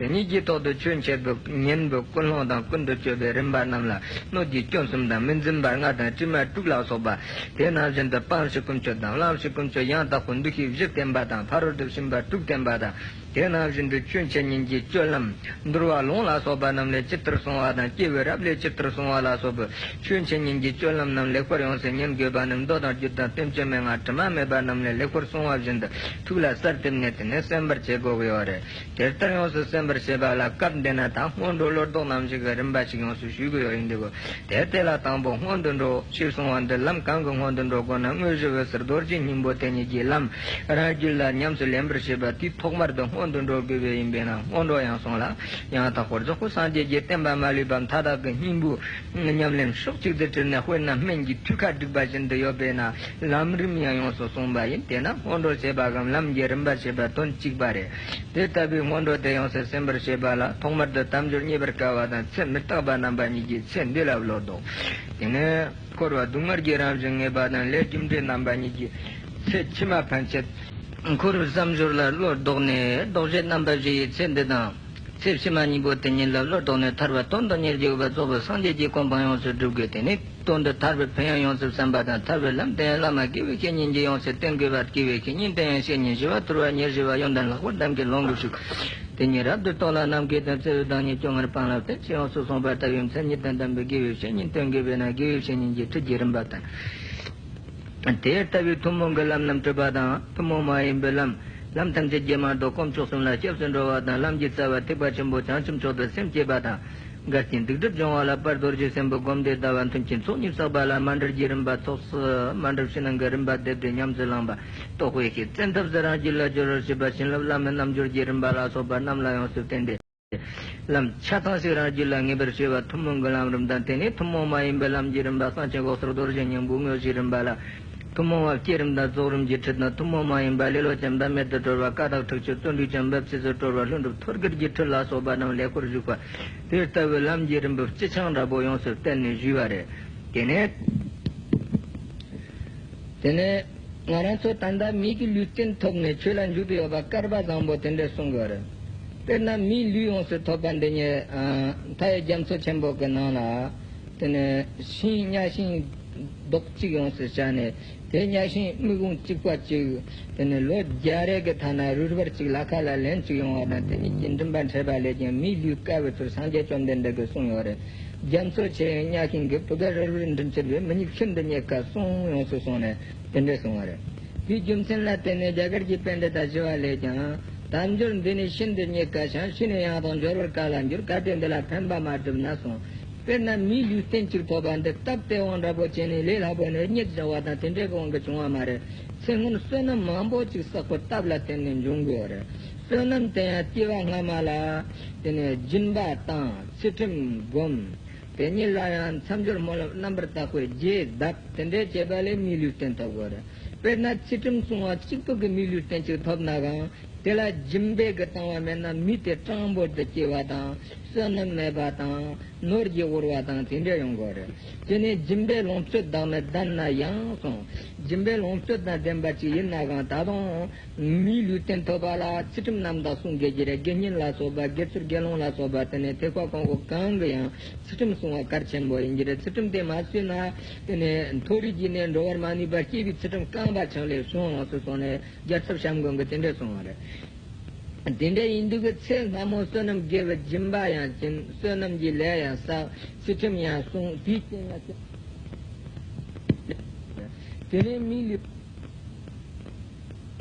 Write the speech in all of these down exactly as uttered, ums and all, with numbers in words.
དེ་ཉིད་ཀྱི་ཐོག་ཏུ་ཆོས་འཆད་པའི་ཉན་པའི་ཀུན་སློང་དང་ཀུན་ཏུ་སྤྱོད་པའི་རིམ་པ་རྣམས་ལ་སྣོད་ཀྱི་སྐྱོན་གསུམ་དང་མི་འཛིན་པ་ལྔ་དང་དྲི་མ་དྲུག་ལ་སོགས་པ། དེ་ནང་བཞིན་དུ་སྤང་བྱའི་ཀུན་སྤྱོད་དང་བླང་བྱའི་ཀུན་སྤྱོད་ཡང་དག་པའི་འདུ་ཤེས་བཞི་བསྟེན་པ་དང་ཕ་རོལ་ཏུ་ཕྱིན་པ་དྲུག་བསྟེན་པ་དང་། དེ་ནང་བཞིན་དུ་ཆོས་འཆད་ཉན་གྱི་སྤྱོད་ལམ། འདུལ་བ་ལུང་ལ་སོགས་པ་རྣམས་ལས་ཇི་ལྟར་གསུངས་པ་དང་སྐྱེས་བུའི་རབས་ལས་ཇི་ལྟར་གསུངས་པ་ལ་སོགས་པའི་ཆོས་འཆད་ཉན་གྱི་སྤྱོད་ལམ་རྣམས་ལེགས་པར་ཡོངས་སུ་ཉན་དགོས་པ་ནི་མདོ་དང་རྒྱུད་དང་བསྟན་བཅོས་མན་ངག་དྲི་མ་མེད་པ་རྣམས་ལས་ལེགས་པར་གསུངས་པ་བཞིན་དུ་ཐུགས་ལ་གསལ་བཏབ་ནས་དེ་ནས་གསན་པར་བྱེད་དགོས་ཀྱི་ཡོད་རེད། དེ་ལྟར་ཡོངས་སུ་གསན་པར་བྱེད་པ་ལ་སྐབས་འདི་ན་ད་སྔོན་འགྲོ་བློ་ལྡོག་རྣམ་བཞི་གི་རིམ་པ་ཞིག་ཡོངས་སུ་ཞུ་དགོས་ཡོད་ཡིན་འདུག་དེ་དེ་ལ་དང་པོ་སྔོན་དུ་འགྲོ་ཞེས་གསུངས་པ་འདི་ལམ་གང་གི་སྔོན་དུ་འགྲོ་དགོས་ན། དངོས་གཞི་བོད་ཟུར་རྡོ་རྗེ་སྙིང་པོ་དེ་ཉིད་ཀྱི་ལམ་རང་རྒྱུད་ལ་ཉམས་སུ་ལེན་པར་བྱེད་པ་དེའི་ཐོག་མར་དུ་སྔོན་དུ་འགྲོ་དགོས་པས་ཡིན་པས་ན་སྔོན་འགྲོ་ཡང་གསུངས་ལ། ཡང་དག་པར་རྫོགས་པའི་སངས་རྒྱས་ཀྱི་བསྟན་པ་མ་ལུས་པ་མཐའ་དག་གི་སྙིང་པོ་ཉམས་ལེན་ཕྱོགས་གཅིག་ཏུ་དྲིལ་ནས། དཔེར་ན་སྨན་གྱི་ཐུན་ཁ་བསྒྲིགས་པ་བཞིན་དུ་ཡོད་པས་ན་ལམ་རིམ་ཡང་ཡོངས་སུ་གསུངས་པ་ཡིན། དེས་ན་སྔོན་འགྲོ་བྱེད་པ་གམ་ལམ་གྱི་རིམ་པ་བྱེད་པ་དོན་གཅིག་པ་རེད། དེ་ལྟ་བུའི་སྔོན་འགྲོ་དེ་ཡོངས་སུ་ཟིན་པར་བྱེད་པ་ལ་ཐོག་མར་དུ་དལ་འབྱོར་རྙེད་པར་དཀའ་བ་དང་ཚེ་མི་རྟག་པ་རྣམ་པ་གཉིས་ཀྱི་ཚེ་འདི་ལ་བློ་ལྡོག་དེ་ནས་འཁོར་བ་སྡུག་བསྔལ་གྱི་རང་བཞིན་ངེས་པ་དང་ལས་རྒྱུ་འབྲས་རྣམ་པ་གཉིས་ཀྱི་ཚེ་ཕྱི་མ་ཕན་ཆད། འཁོར་བའི་བསམ་སྦྱོར་ལ་བློ་ལྡོག་ནས་ལྡོག་བྱེད་རྣམ་པ་བཞི་ཡི་ཚེ་འདི་དང་། ཚེ་ཕྱི་མ་གཉིས་པོ་དེ་ཉིད་ལ་བློ་ལྡོག་ནས་ཐར་པ་དོན་དུ་གཉེར་གྱི་ཡོད་པ་རྫོགས་པའི་སངས་རྒྱས་ཀྱི་གོ་འཕང་ཡོངས་སུ་སྒྲུབ་དགོས། དེ་ནི་དོན་དུ་ཐར་པའི་ཕན་ཡོན་ཡོངས་སུ་བསམ་པ་དང་ཐར་པའི་ལམ་དེ་ཡང་བླ་མ་དགེ་བའི་བཤེས་གཉེན་གྱིས་ཡོངས་སུ་བསྟན་དགོས་པ། དགེ་བའི་བཤེས་གཉེན་དེ་ཡང་བཤེས་གཉེན་ཞི་བ་དུལ་བ་ཉེར་ཞི་བ་ཡོན་ཏན་ལྷག་པར་གདམས་ཀྱི་ལོངས་སྐུ་ཞུགས། དེ་ཉིད་རབ་ཏུ་རྟོགས་ལ་ནམ་མཁའི་མཐར། བརྩེ་བའི་བདག་ཉིད་སྐྱོ་ངལ་སྤངས་ལ་བསྟེན། ཞེས་ཡོངས་སུ་གསུངས་པ་ལྟ་བུའི་མཚན་ཉིད་དང་ལྡན་པའི་དགེ་བའི་བཤེས་གཉེན་བསྟེན་དགོས་པས་ན་དགེ་བའི་བཤེས་གཉེན་གྱི་ཁྲིད་ཀྱི་རིམ་པ་དང་། དེ་ལྟ་བུའི་ཐུན་མོང་གི་ལམ་རྣམས་སྒྲུབ་པ་དང་ཐུན་མོང་མ་ཡིན་པའི་ལམ། ལམ་ཐམས་ཅད་ཀྱི་རྨང་རྡོ་དཀོན་མཆོག་གསུམ་ལ་སྐྱབས་སུ་འགྲོ་བ་དང་། ལམ་གྱི་རྩ་བ་ཐེག་པ་ཆེན་པོ་བྱང་ཆུབ་མཆོག་ཏུ་སེམས་བསྐྱེད་པ་དང་། འགལ་རྐྱེན་སྡིག་སྒྲིབ་སྦྱོང་བ་ལ་དཔལ་རྡོ་རྗེ་སེམས་དཔའི་སྒོམ་བཟླས་བཟླ་བ་མཐུན་རྐྱེན་ཚོགས་གཉིས་བསགས་པ་ལ་མཎྜལ་གྱི་རིམ་པ། ཚོགས་སུ་མཎྜལ་ཕྱི་ནང་གི་རིམ་པ་བསྡེབས་ཏེ་ཉམས་སུ་བླངས་པ། རྟོགས་པའི་ཤེས་བཙན་ཐབས་སུ་རང་རྒྱུད་ལ་སྦྱོར་བར་བྱེད་པ། བྱིན་རླབས་བླ་མའི་རྣལ་འབྱོར་གྱི་རིམ་པ་ལ་སོགས་པ་རྣམས་ལ་ཡོངས་སུ་བརྟེན་ཏེ། ལམ་ཆ་ཚང་ཞིག་རང་རྒྱུད་ལ་ངེས་པར་བྱེད་པ་ཐུན་མོང་གི་ལམ་རིམ་དང་། དེ་ནས་ཐུན་མོང་མ་ཡིན་པའི་ལམ་གྱི་རིམ་པ། གསང་ཆེན་འོད་གསལ་རྡོ་རྗེ་སྙིང་པོའི་དངོས་གཞིའི་རིམ་པ་ལ། ཐུན་མོང་བ་བསྐྱེད་རིམ་དང་རྫོགས་རིམ་གྱི་ཁྲིད་དང་། ཐུན་མོང་མ་ཡིན་པ་ལེ་ལོ་ཅན་འབད་མེད་དུ་གྲོལ་བ། ཀ་དག་ཁྲིགས་གཅོད་བརྩོན་འགྲུས་ཅན་འབད་བཅས་སུ་གྲོལ་བ། ལྷུན་གྲུབ་ཐོད་རྒལ་གྱི་ཁྲིད་ལ་སོགས་པ་རྣམས་ལེགས་པར་བཞུགས་པ། དེ་ལྟ་བུའི་ལམ་གྱི་རིམ་པ་སྤྱི་ཆིངས་འདྲ་པོ་ཡོངས་སུ་བསྟན་ནས་ཞུས་པ་རེད། དེ་ནས། དེ་ནས་ང་རང་ཚོ་ད་ལྟ་མི་གི་ལུས་རྟེན་ཐོབ་ནས་ཆོས་ལ་འཇུག་ཏུ་ཡོད་པ་སྐལ་པ་བཟང་པོ་དེ་འདྲ་གསུང་གི་ཡོད་རེད། དཔེར་ན་མིའི་ལུས་ཡོངས་སུ་ཐོབ་པ་འདི་ཉིད་ཨ། མཐའ་ཡས་རྒྱ་མཚོ་ཆེན་པོ་གི་ནང་ལ། དེ་ནས་ཤིང་། གཉའ་ཤིང་རྡོག་གཅིག་ཡོངས་སུ་བྱས་ནས། དེ་གཉའ་ཤིང་མིག་ཀོང་གཅིག་པ་གཅིག་དེ་ནས་ལོ་བརྒྱ་རེ་གི་མཐའ་ན་རུས་སྦལ་གཅིག་ལ་ཁ་ལ་ལན་གཅིག་ཡོང་བ་དང་། དེ་གཉིས་ཀྱི་མགྲིན་པ་འཕྲད་པ་ལས་ཀྱང་མིའི་ལུས་བསྐལ་བའི་ཚུལ་སངས་རྒྱས་བཅོམ་ལྡན་འདས་ཀྱིས་གསུངས་ཡོད་རེད། རྒྱ་མཚོ་ཆེ་ཡང་གཉའ་ཤིང་གི། བུ་ག་རུས་སྦལ་མགྲིན་ཆུད་པའི། མི་ཉིད་ཤིན་ཏུ་རྙེད་དཀའ་གསུངས། ཡོངས་སུ་གསུངས་ནས་དེ་འདྲ་གསུངས་པ་རེད། དེའི་རྒྱུ་མཚན་ལ་བརྟེན་ནས་རྒྱ་གར་གྱི་པཎྜི་ཏ་ཞི་བ་ལྷས་ཀྱང་། དལ་འབྱོར་འདི་ནི་ཤིན་ཏུ་རྙེད་དཀའ་ཞིང་། ཤི་ནས་ཡང་དག་འབྱོར་བར་དཀའ་ལ་འགྱུར། གལ་ཏེ་འདི་ལ་ཕན་པ་མ་བསྒྲུབས་ན་གསུངས། དཔེར་ན་མིའི་ལུས་རྟེན་གཅིག་ཐོབ་པ་འདི་སྟབས་བདེ་བ་འདྲ་པོ་བྱས་ནས་ལས་སླ་པོ་ནས་རྙེད་བཞག་པ་དང་དེ་འདྲའི་གི་དབང་གིས་བྱུང་བ་མ་རེད། ཚེ་སྔོན་བསོད་ནམས་མང་པོ་ཅིག་བསགས་པའི་སྟབས་ལ་བརྟེན་ནས་འབྱུང་དགོས་རེད། བསོད་ནམས་དེ་ཡང་སྐྱེ་བ་སྔ་མ་ལ་དེ་ནས་སྦྱིན་པ་བཏང་། ཚུལ་ཁྲིམས་བསྒོམ། དེ་ཉིད་ལ་ཡང་མཚམས་སྦྱོར་སྨོན་ལམ་རྣམ་པར་དག་པའི་རྒྱས་གདབ། དེ་འདྲའི་བྱས་པ་ལས་མིའི་ལུས་རྟེན་ཐོབ་དགོས་རེད། དཔེར་ན་ཚུལ་ཁྲིམས་བསྲུང་བ་གཅིག་པུ་གིས་མིའི་ལུས་རྟེན་གཅིག་ཐོབ་ན་གང་། དེ་ལ་སྦྱིན་པའི་གི་བཏང་བ་མེད་ན་མི་དེ་སྤྲང་པོ་དུ་སྐྱེ་བ་དང་། བསོད་ནམས་མེད་པ་དང་། ནོར་གྱིས་དབུལ་བ་དང་དེ་འདྲ་ཡོང་གི་རེད། དེ་ནས་སྦྱིན་པའི་ལོངས་སྤྱོད་དག་ནི་ལྡན་ན་ཡང་གསུངས། སྦྱིན་པའི་ལོངས་སྤྱོད་དང་ལྡན་པ་ཅིག་ཡིན་ན་གང་། ད་དུང་མིའི་ལུས་རྟེན་ཐོབ་པ་ལ་ཚུལ་ཁྲིམས་རྣམ་དག་བསྲུང་དགོས་ཀྱི་རེད། དགེ་བསྙེན་ལ་སོགས་པ། དགེ་ཚུལ་དགེ་སློང་ལ་སོགས་པ། དེ་ནས་ཐེག་པ་གོང་འོག་གང་གི་ཡང་ཚུལ་ཁྲིམས་བསྲུང་བ་གལ་ཆེན་པོ་ཡིན་གྱི་རེད། ཚུལ་ཁྲིམས་དེ་མ་བསྲུངས་ན་དེ་ནས་མཐོ་རིས་ཀྱི་གནས་འགྲོ་བར་མ་ནུས་པར་སྐྱེ་བའི་ཚུལ་ཁྲིམས་རྐང་པ་འཆང་ལས་བྱུང་། ཡོངས་སུ་གསུངས་ནས། རྒྱལ་ཚབ་བྱམས་མགོན་གྱིས་དེ་འདྲ་གསུངས་པ་རེད། དེ་འདྲ་ཡིན་དུས་ཀྱི་ཚེ་སྔ་མོ་བསོད་ནམས་དགེ་བའི་སྦྱིན་པ་ཡང་བྱིན། བསོད་ནམས་ཀྱི་ལས་ཡང་བསགས། ཚུལ་ཁྲིམས་ཡང་བསྲུང་། དེའི་རྐྱེན་ལ་དེ་ནས་མིའི་ལུས་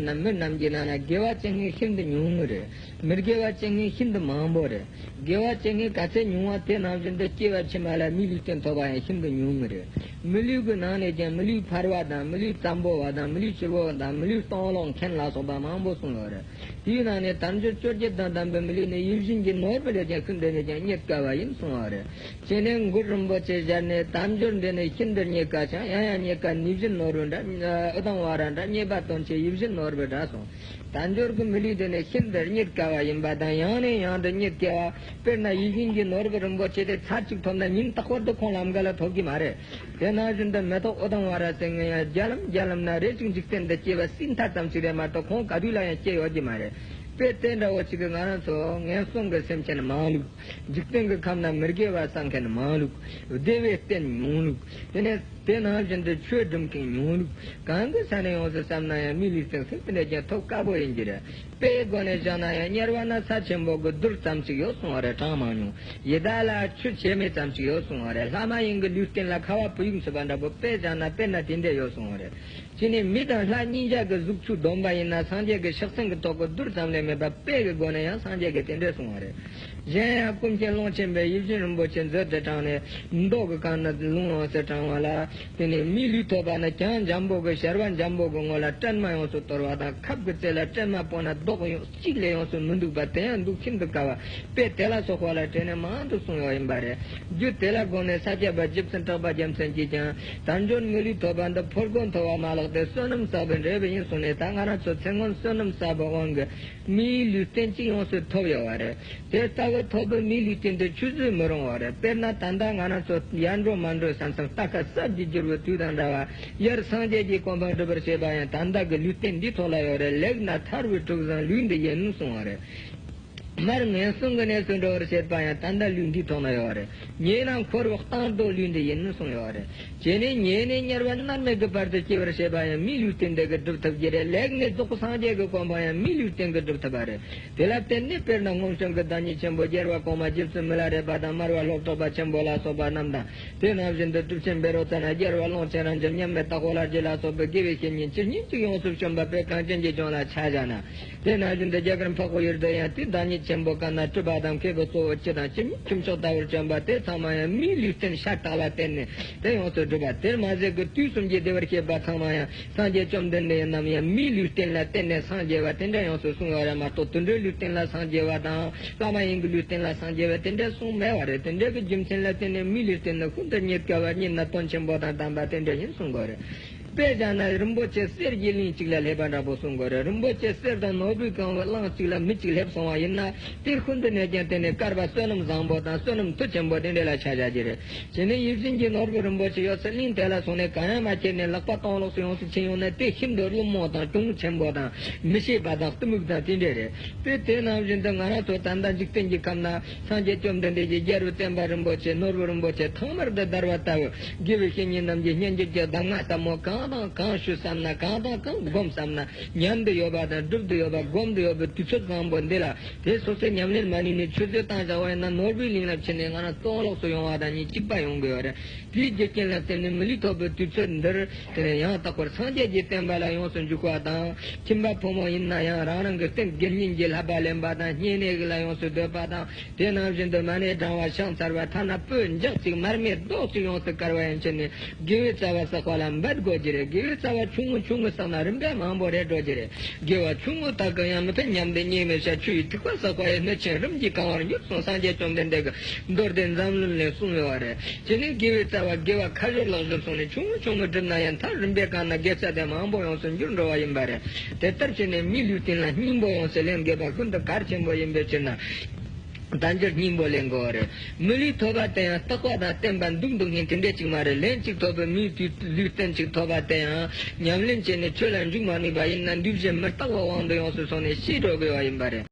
རྣམས་མི་རྣམས་ཀྱི་ནང་ན་དགེ་བ་བྱེད་མཁན་ཤིན་ཏུ་ཉུང་ངུ་རེད། མི་དགེ་བ་བྱེད་མཁན་ཤིན་ཏུ་མང་པོ་རེད། དགེ་བ་བྱེད་མཁན་ག་ཚད་ཉུང་བ་དེ་ནང་བཞིན་དུ་སྐྱེ་བ་ཕྱི་མ་ལ་མིའི་ལུས་རྟེན་ཐོབ་པ་ཡང་ཤིན་ཏུ་ཉུང་ངུ་རེད། མི་ལུས་ཀྱི་ནང་ནས་ཀྱང་མི་ལུས་ཕལ་བ་དང་། མི་ལུས་བཙན་པོ་བ་དང་། མི་ལུས་ལྕི་པོ་དང་། མི་ལུས་སྟོང་ལོག་མཁན་ལ་སོགས་པ་མང་པོ་གསུངས་ཡོད་རེད། དེའི་ནང་ནས་དལ་འབྱོར་བཅོ་བརྒྱད་དང་ལྡན་པའི་མི་ལུས་ནི་ཡིད་བཞིན་གྱི་ནོར་བུ་ལས་ཀྱང་ཤིན་ཏུ་ནས་ཀྱང་རྙེད་དཀའ་བ་ཡིན་གསུངས་པ་རེད། དེ་ནས་གུ་རུ་རིན་པོ་ཆེ་ཞལ་ནས། དལ་འབྱོར་འདི་ནི་ཤིན་ཏུ་རྙེད་དཀའ་ཞིང་། ཡང་ཡང་རྙེད་དཀའ་ནུས་བཞིན་ནོར་བུ་འདྲ། ཨུ་དམ་བ་ར་འདྲ། རྙེད་པ་དོན་ཆེ་ཡིད་བཞིན་ནོར་བུ་འདྲ་གསུངས། དལ་འབྱོར་གྱི་མི་ལུས་དེ་ནི་ཤིན་ཏུ་རྙེད་དཀའ་བ་ཡིན་པ་དང་། ཡང་ནས་ཡང་དུ་རྙེད་དཀའ་བ། དཔེར་ན་ཡིད་བཞིན་གྱི་ནོར་བུ་རིན་པོ་ཆེ་དེ་ཚར་གཅིག་ཐོབ་ན་ཉིན་རྟག་པར་དུ་ཁོང་ལམ་ཀ་ལ་ཐོབ་ཀྱི་མ་རེད། དེ་ནང་བཞིན་དུ་མེ་ཏོག་ཨུ་དམ་བ་ར་ཟེར་མཁན་ཡང་བརྒྱ་ལམ་བརྒྱ་ལམ་ན་རེ་ཞིག་འཇིག་རྟེན་དུ་སྐྱེ་བ་སྲིད་མཐའ་ཙམ་ཞིག་རེད་མ་གཏོགས་ཁོང་ག་དུས་ལ་ཡང་སྐྱེ་ཡོད་ཀྱི་མ་རེད། དཔེ་དེ་འདྲ་བོ་ཅིག་གིས་ང་རང་ཚོ་ངན་སོང་གི་སེམས་ཅན་མང་ལུགས། འཇིག་རྟེན་གྱི་ཁམས་ན་མི་དགེ་བ་བསགས་མཁན་མང་ལུགས། བདེ་བའི་རྟེན་ཉུང་ལུགས། དེ་ནས་དེ་ནང་བཞིན་དུ་ཆོས་སྒྲུབ་མཁན་ཉུང་ལུགས། གང་གི་ས་ནས་ཡོངས་སུ་བསམ་ན་ཡང་མིའི་ལུས་རྟེན་ཤིན་ཏུ་ནས་ཀྱང་ཐོབ་དཀའ་པོ་ཡིན་གྱི་རེད། དཔེའི་སྒོ་ནས་བཞག་ན་ཡང་དམྱལ་བ་ན་ས་ཆེན་པོ་གི་རྡུལ་ཙམ་ཅིག་ཡོད་གསུང་བ་རེད། གྲངས་མང་ཉུང་། ཡི་དྭགས་ལ་ཆུ་བྱེ་མའི་ཙམ་ཅིག་ཡོད་གསུང་བ་རེད། ལྷ་མ་ཡིན་གྱི་ལུས་རྟེན་ལ་ཁ་བ་བུ་ཡུག་མཆེད་པ་འདྲ་པོ་དཔེ་བཞག་ན་དཔེར་ན་དེ་འདྲས་ཡོད་གསུང་བ་རེད། ཅི་ནས་མི་དང་ལྷ་གཉིས་ཆ་གི་གཟུགས་ཚུལ་བསྡོམས་པ་ཡིན་ན་སངས་རྒྱས་ཀྱི་ཕྱག་སེན་གྱི་ཐོག་གི་རྡུལ་ཙམ་ལས་མེད་པ་དཔེ་གི་སྒོ་ནས་ཡང་སངས་རྒྱས་ཀྱིས་དེ་འདྲས་གསུང་བ་རེད། གཞན་ཡང་ཀུན་མཁྱེན་ཀློང་ཆེན་པས་ཡིད་བཞིན་རིན་པོ་ཆེ་མཛོད་དུ་དྲངས་ནས་མདོ་གི་སྒང་ན་ལུང་ཡོངས་སུ་དྲངས་པ་ལ། དེ་ནས་མིའི་ལུས་ཐོབ་པ་ནི་གྱང་འཇམ་པོ་གི་ཞལ་བ་འཇམ་པོ་གི་ངོ་ལ་སྲན་མ་ཡོངས་སུ་གཏོར་བ་དང་ཁབ་ཀྱི་རྩེ་ལ་སྲན་མ་སྤོ་ན་རྡོག་ཡོང་གཅིག་ལས་ཡོངས་སུ་མི་འདུག་པ་དེ་ཡང་འདུག་ཤིན་ཏུ་དཀའ་བ། དཔེ་དེ་ལ་སོགས་པ་ལ་དྲངས་ནས་མང་དུ་གསུངས་ཡོད་ཡིན་པ་རེད། རྒྱུ་དེ་ལ་དགོངས་ནས་ས་སྐྱ་པ་རྗེ་བཙུན་གྲགས་པ་རྒྱལ་མཚན་གྱིས་ཀྱང་དལ་འབྱོར་མི་ལུས་ཐོབ་པ་འདི་ཕོ་རྒོད་མཐོ་བ་མ་ལགས་ཏེ་བསོད་ནམས་བསགས་པའི་འབྲས་བུ་ཡིན་གསུངས་ནས། ད་ང་རང་ཚོ་ཚེ་སྔོན་བསོད་ནམས་བསགས་པའི་དབང་གིས་མིའི་ལུས་རྟེན་གཅིག་ཡོངས་སུ་ཐོབ་ཡོད་པ་རེད། དེ་ལྟ་བུ་ཐོབ་པའི་མིའི་ལུས་རྟེན་དེ་ཆུད་ཟོས་མི་རུང་བ་རེད། དཔེར་ན་ད་ལྟ་ང་རང་ཚོ་ཡར་འགྲོ་མར་འགྲོའི་ས་མཚམས་རྟ་ཁ་སྲབ་ཀྱིས་བསྒྱུར་བའི་དུས་དང་འདྲ་བ། ཡར་སངས་རྒྱས་ཀྱི་གོ་འཕང་སྒྲུབ་པར་བྱེད་པ་ཡང་ད་ལྟ་གི་ལུས་རྟེན་འདིའི་ཐོག་ལ་ཡོད་རེད། ལེགས་ན་ཐར་བའི་གྲུ་གཟིངས་ལུས་འདི་ཡིན་གསུང་བ་རེད། མར་ངན་སོང་གི་གནས་སུ་འགྲོ་བར་བྱེད་པ་ཡང་ད་ལྟ་ལུས་འདིའི་ཐོག་ན་ཡོད་རེད། ཉེས་ན་འཁོར་བའི་གཏིང་རྡོ་ལུས་འདི་ཡིན་གསུངས་ཡོད་རེད། བྱས་ནས་ཉེས་ནས་དམྱལ་བ་མནར་མེད་ཀྱི་བར་དུ་སྐྱེ་བར་བྱེད་པ་ཡང་མིའི་ལུས་རྟེན་འདི་གིས་སྒྲུབ་ཐུབ་ཀྱི་རེད། ལེགས་ནས་རྫོགས་སངས་རྒྱས་ཀྱི་གོ་འཕང་ཡང་མིའི་ལུས་རྟེན་གྱིས་སྒྲུབ་ཐུབ་པ་རེད། དེ་ལ་བརྟེན་ནས་དཔེར་ན་སྔོན་བྱོན་གྱི་བདག་ཉིད་ཆེན་པོ་རྒྱལ་བ་གོང་མ་རྗེ་བཙུན་མི་ལ་རས་པ་དང་མར་པ་ལྷོ་བྲག་པ་ཆེན་པོ་ལ་སོགས་པ་རྣམས་དང་། དེ་ནང་བཞིན་དུ་གྲུབ་ཆེན་བཻ་རོ་ཙ་ན་རྒྱལ་བ་ཀློང་ཆེན་རབ་འབྱམས་མཉམ་མེད་དྭགས་པོ་ལྷ་རྗེ་ལ་སོགས་པའི་དགེ་བའི་བཤེས་གཉེན་ཇི་སྙེད་ཅིག་ཡོངས་སུ་བྱོན་པ་དཔེ་གངས་ཅན་གྱི་ལྗོངས་ལ་ཆ་བཞག་ན། དེ་ནང་བཞིན་དུ་རྒྱ་གར་འཕགས་པའི་ཡུལ་དུ་ཡང་དེའི་བདག་ཉིད་ཆེན་པོ་ཀ་ན་སྤྲུལ་པ་དང་མཁས་པའི་གཙོ་བོ་སྤྱི་དང་སྤྱི་མིང་ཁྱུ་མཆོག་ལྟ་བུར་བྱོན་པ་དེ་ཚང་མ་ཡང་མིའི་ལུས་རྟེན་ཤ་སྟག་ལ་བརྟེན་ནས་དེ་ཡོངས་སུ་གྲུབ་པ། དེར་མ་ཟད་ཀྱི་དུས་གསུམ་གྱི་བདེ་བར་གཤེགས་པ་ཚང་མ་ཡང་སངས་རྒྱས་བཅོམ་ལྡན་འདས་རྣམས་ཡང་མིའི་ལུས་རྟེན་ལ་བརྟེན་ནས་སངས་རྒྱས་པ་དེ་འདྲ་ཡོངས་སུ་གསུངས་ཡོད་རེད་མ་གཏོགས་དུད་འགྲོའི་ལུས་རྟེན་ལ་སངས་རྒྱས་པ་དང་ལྷ་མ་ཡིན་གྱི་ལུས་རྟེན་ལ་སངས་རྒྱས་པ་དེ་འདྲ་གསུངས་མེད་པ་རེད། དེ་འདྲ་གི་རྒྱུ་མཚན་ལ་བརྟེན་ནས་མིའི་ལུས་རྟེན་ནི་ཤིན་ཏུ་རྙེད་དཀའ་བ་རྙེད་ན་དོན་ཆེན་པོ་དང་ལྡན་པ་དེ་འདྲ་ཡིན་གསུངས་དགོས་རེད། དཔེ་བཞག་ན་རིན་པོ་ཆེ་གསེར་གྱི་གླིང་གཅིག་ལ་སླེབས་པ་འདྲ་པོ་གསུང་དགོས་རེད། རིན་པོ་ཆེ་གསེར་དང་ནོར་བུས་གང་བའི་གླིང་གཅིག་ལ་མི་གཅིག་སླེབས་སོང་བ་ཡིན་ན། དེ་ཤིན་ཏུ་ནས་ཀྱང་དེ་ནི་སྐལ་བ་བསོད་ནམས་བཟང་པོ་དང་བསོད་ནམས་མཐུ་ཆེན་པོ་དེ་འདྲ་ལ་ཆ་བཞག་རྒྱུ་རེད། དེ་ནི་ཡིད་བཞིན་གྱི་ནོར་བུ་རིན་པོ་ཆེ་ཡོད་སའི་གླིང་དེ་ལ་སོང་ནས་གང་ཡང་མ་ཁྱེར་ནས་ལག་པ་སྟོང་ལོག་སུ་ཡོངས་སུ་ཕྱིན་ཡོང་ན། དེ་ཤིན་ཏུ་བླུན་རྨོངས་དང་གྱོང་ཆེན་པོ་དང་མི་ཤེས་པ་དང་གཏི་མུག་དང་དེ་འདྲ་རེད། དེ་དེ་ནང་བཞིན་དུ་ང་རང་ཚོ་ད་ལྟ་འཇིག་རྟེན་གྱི་ཁམས་ན་སངས་རྒྱས་བཅོམ་ལྡན་འདས་ཀྱི་རྒྱལ་བའི་བསྟན་པ་རིན་པོ་ཆེ་ནོར་བུ་རིན་པོ་ཆེ་ཐང་མར་དུ་བརྡལ་བ་ལྟ་བུ། དགེ་བའི་བཤེས་གཉེན་རྣམས་ཀྱི་སྙན་འགྱུར་གྱི་གདམས་ངག་ཟབ་མོ་གང་དང་གང་ཞུ་བསམ་ན། གང་དང་གང་སྒོམ་བསམ་ན། ཉན་དུ་ཡོད་པ་དང་སྒྲུབ་ཏུ་ཡོད་པ་སྒོམ་དུ་ཡོད་པའི་དུས་ཚོད་བཟང་པོ་འདི་ལ་དེ་སོ་སོས་ཉམས་ལེན་མ་ནུས་ནས་ཆུད་ཟོས་བཏང་བཞག་པ་ཡིན་ན། ནོར་བུའི་གླིང་ལ་ཕྱིན་ནས་ང་རང་སྟོང་ལོག་སུ་ཡོང་བ་དང་གཉིས་གཅིག་པ་ཡོང་གི་ཡོད་རེད། དེའི་རྒྱུ་རྐྱེན་ལ་བརྟེན་ནས་མི་ལུས་ཐོབ་པའི་དུས་ཚོད་འདིར་དེ་ནས་ཡང་དག་པར་སངས་རྒྱས་ཀྱི་བསྟན་པ་ལ་ཡོངས་སུ་འཇུག་པ་དང་། ཁྱིམ་པ་ཕོ་མོ་ཡིན་ན་ཡང་རང་རང་གི་རྟེན་དགེ་བསྙེན་གྱི་བསླབ་པ་ལེན་པ་དང་། བསྙེན་གནས་ལ་ཡོངས་སུ་སྡོད་པ་དང་། དེ་ནང་བཞིན་དུ་མ་ཎི་བགྲང་བ་ཕྱག་འཚལ་བ། ཐ་ན་སྤོས་འཇག་ཅིག་མར་མེ་རྡོག་ཅིག་ཡོངས་སུ་དཀར་བ་ཡན་ཆད་ནས་དགེ་བའི་རྩ་བ་བསགས་པ་ལ་འབད་དགོས་ཀྱི་རེད། དགེ་བའི་རྩ་བ་ཆུང་ངུ་ཆུང་ངུ་བསགས་ན་རིམ་པས་མང་པོ་རེད་འགྲོ་གི་རེད། དགེ་བ་ཆུང་ངུ་དག་གིས་ཡང་མི་ཕན་སྙམ་སྟེ་སྙིང་མི་ཤ། ཆུ་ཡི་ཐིགས་པ་བསགས་པ་ཡི་སྣོད་ཆེན་རིམ་གྱིས་གང་བར་འགྱུར་གསུངས། སངས་རྒྱས་བཅོམ་ལྡན་འདས་ཀྱི་མདོ་སྡེ་མཛངས་བླུན་ལས་གསུངས་ཡོད་པ་རེད། དེ་ནས་དགེ་བའི་རྩ་བ་དགེ་བ་ཁ་ཤོར་ལག་ཤོར་སོང་ནས་ཆུང་ངུ་ཆུང་ངུ་བསྒྲུབས་ན་ཡང་མཐར་རིམ་པས་གང་ན་དགེ་རྩ་དེ་མང་པོ་ཡོངས་སུ་འགྱུར་འགྲོ་བ་ཡིན་པ་རེད། དེ་ལྟར་བྱས་ནས་མིའི་ལུས་རྟེན་ལ་སྙིང་པོ་ཡོངས་སུ་ལེན་དགོས་པ་ཤིན་ཏུ་གལ་ཆེན་པོ་ཡིན་པའི་ཕྱིར་ན། དལ་འབྱོར་སྙིང་པོ་ལེན་དགོས་པ་རེད། མི་ལུས་ཐོབ་པ་དེ་ཡང་རྟག་པ་དང་བརྟན་པ་འདུག་འདུག་མཁན་དེ་འདྲས་ཅིག་མ་རེད། ལན་གཅིག་ཐོབ་པའི་མིའི་དུས་ལུས་རྟེན་གཅིག་ཐོབ་པ་དེ་ཡང་ཉམས་ལེན་བྱས་ནས་ཆོས་ལ་འཇུག་མ་ནུས་པ་ཡིན་ན། འདུས་བྱས་མི་རྟག་པའི་དབང་དུ་ཡོངས་སུ་སོང་ནས་ཤི་འགྲོ་དགོས་པ་ཡིན་པ་རེད།